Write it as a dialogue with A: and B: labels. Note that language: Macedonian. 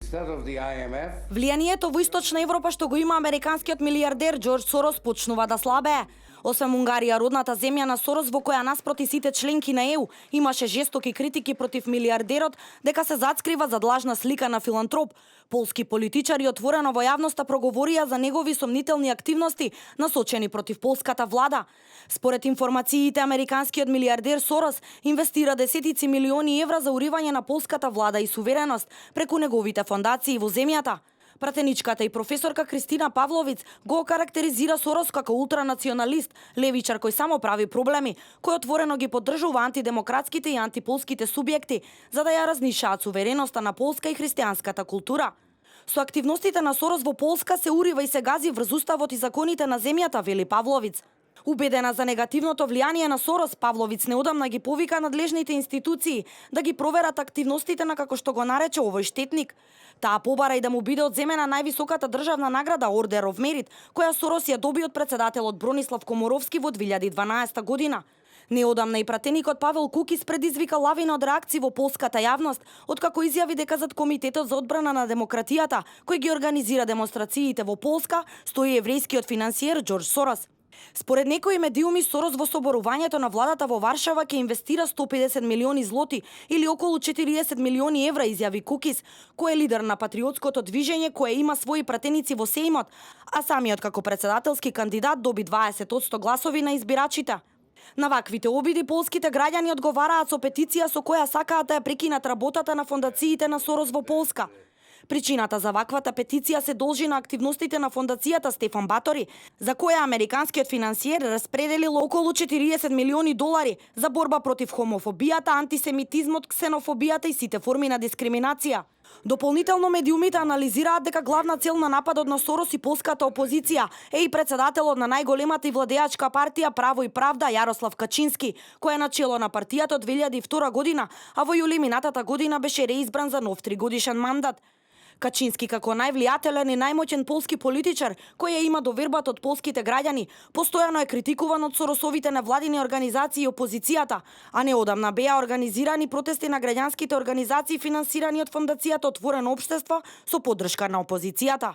A: Instead of the IMF,
B: Влијанието во Источна Европа што го има американскиот милиардер Џорџ Сорос почнува да слабее. Освен Унгарија, родната земја на Сорос во која наспроти сите членки на ЕУ имаше жестоки критики против милиардерот дека се зацкрива зад лажна слика на филантроп. Полски политичари отворено во јавноста проговорија за негови сомнителни активности насочени против полската влада. Според информациите, американскиот милиардер Сорос инвестира десетици милиони евра за уривање на полската влада и сувереност преку неговите фондации во земјата. Пратеничката и професорка Кристина Павловиц го карактеризира Сорос како ултранационалист, левичар кој само прави проблеми, кој отворено ги поддржува антидемократските и антиполските субјекти, за да ја разнишаат сувереноста на полска и христијанската култура. Со активностите на Сорос во Полска се урива и се гази врз уставот и законите на земјата, вели Павловиц. Убедена за негативното влијание на Сорос, Павловиц неодамна ги повика надлежните институции да ги проверат активностите на, како што го нарече, овој штетник. Таа побара и да му биде одземена највисоката државна награда Order of Merit, која Сорос ја доби од председателот Бронислав Коморовски во 2012 година. Неодамна и пратеникот Павел Кукис предизвика лавина од реакции во полската јавност, откако изјави дека зад Комитетот за одбрана на демократијата, кој ги организира демонстрациите во Полска, стои еврејскиот финансиер Џорџ Сорос. Според некои медиуми, Сорос во соборувањето на владата во Варшава ќе инвестира 150 милиони злоти или околу 40 милиони евра, изјави Кукис, кој е лидер на патриотското движење кое има своји пратеници во Сеимот, а самиот како председателски кандидат доби 20% гласови на избирачите. На ваквите обиди полските граѓани одговараат со петиција со која сакаат да ја прекинат работата на фондациите на Сорос во Полска. Причината за ваквата петиција се должи на активностите на фондацијата Стефан Батори, за која американскиот финансиер распределил околу 40 милиони долари за борба против хомофобијата, антисемитизмот, ксенофобијата и сите форми на дискриминација. Дополнително медиумите анализираат дека главна цел на нападот на Сорос и полската опозиција е и председателот на најголемата и владеачка партија Право и правда Јарослав Качински, кој е начело на партијата од 2002 година, а во јули минатата година беше реизбран за нов 3-годишен мандат. Качински како највлијателен и најмоќен полски политичар, кој ја има довербата од полските граѓани, постојано е критикуван од Соросовите невладини организации и опозицијата, а неодамна беа организирани протести на граѓанските организации финансирани од фондацијата Отворено општество со поддршка на опозицијата.